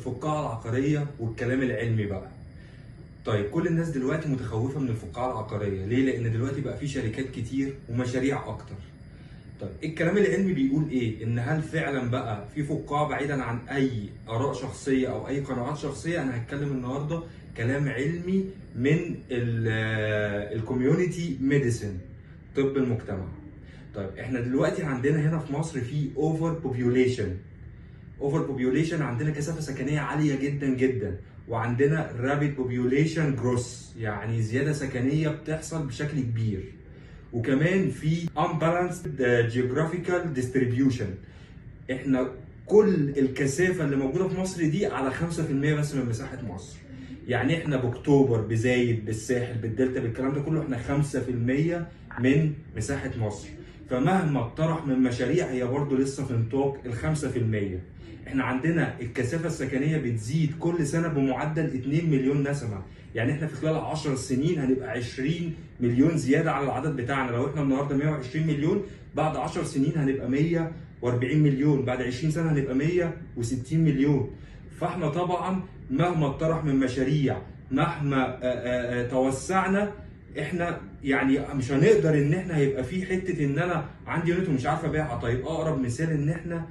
الفقاعة العقارية والكلام العلمي بقى. طيب كل الناس دلوقتي متخوفة من الفقاعة العقارية، ليه؟ لأن دلوقتي بقى في شركات كتير ومشاريع أكتر. طيب الكلام العلمي بيقول إيه؟ إن هل فعلا بقى في فقاعة؟ بعيدا عن أي آراء شخصية أو أي قناعات شخصية، أنا هتكلم النهاردة كلام علمي من ال community medicine، طب المجتمع. طيب احنا دلوقتي عندنا هنا في مصر في over population. over population، عندنا كثافة سكنية عالية جدا جدا، وعندنا rapid population growth، يعني زيادة سكنية بتحصل بشكل كبير، وكمان في unbalanced geographical distribution. احنا كل الكثافة اللي موجودة في مصر دي على 5% بس من مساحة مصر. يعني احنا باكتوبر، بزايد، بالساحل، بالدلتا، بالكلام ده كله، احنا 5% من مساحة مصر. فمهما اطرح من مشاريع هي برضو لسه في نطاق ال 5%. احنا عندنا الكثافة السكنية بتزيد كل سنة بمعدل 2 مليون نسمه، يعني احنا في خلال 10 سنين هنبقى 20 مليون زيادة على العدد بتاعنا. لو احنا النهارده 120 مليون، بعد 10 سنين هنبقى 140 مليون، بعد 20 سنة هنبقى 160 مليون. فاحنا طبعا مهما اطرح من مشاريع، مهما توسعنا، احنا يعني مش هنقدر ان احنا هيبقى في حتة ان انا عندي unit ومش عارف ابيعها. طيب اقرب مثال ان احنا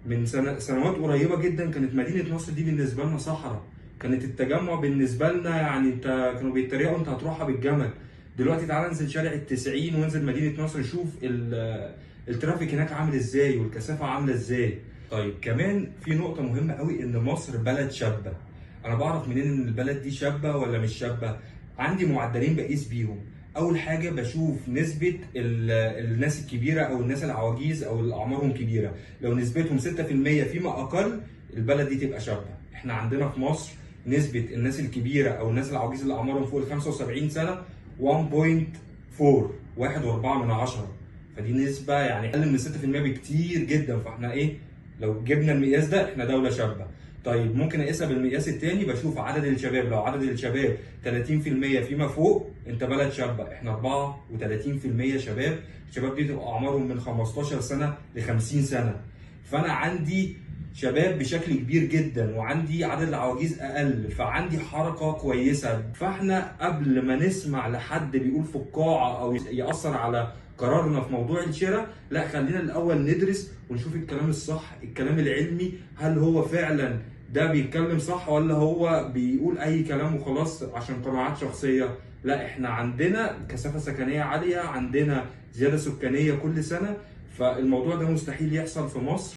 من سنوات قريبه جدا كانت مدينة نصر دي بالنسبة لنا صحراء، كانت التجمع بالنسبة لنا يعني انت كانوا بيتريقوا انت هتروحها بالجمل. دلوقتي تعالى انزل شارع التسعين وانزل مدينة نصر، شوف ال traffic هناك عامل ازاي والكثافه عامله ازاي. طيب كمان في نقطة مهمة قوي، ان مصر بلد شابه. انا بعرف منين ان البلد دي شابه ولا مش شابه؟ عندي معدلين بقيس بيهم. اول حاجة بشوف نسبه الناس الكبيرة او الناس العواجيز او اللي اعمارهم كبيرة، لو نسبتهم 6% فيما اقل البلد دي تبقى شابه. احنا عندنا في مصر نسبه الناس الكبيرة او الناس العواجيز اللي اعمارهم فوق ال 75 سنة 1.4، 1.4، فدي نسبه يعني اقل من 6% بكتير جدا. فاحنا ايه لو جبنا المقياس ده احنا دولة شابه. طيب ممكن اقيسها بالمقياس الثاني، بشوف عدد الشباب، لو عدد الشباب 30% فيما فوق انت بلد شابه. احنا 34% شباب، الشباب دي تبقى اعمارهم من 15 سنة ل 50 سنة. فانا عندي شباب بشكل كبير جدا وعندي عدد العواجيز اقل، فعندي حركة كويسة. فاحنا قبل ما نسمع لحد بيقول فقاعة او ياثر على قرارنا في موضوع الشراء، لا خلينا الاول ندرس ونشوف الكلام الصح، الكلام العلمي، هل هو فعلا ده بيتكلم صح ولا هو بيقول اي كلام وخلاص عشان قناعات شخصية. لا احنا عندنا كثافة سكنية عالية، عندنا زيادة سكانية كل سنة، فالموضوع ده مستحيل يحصل في مصر.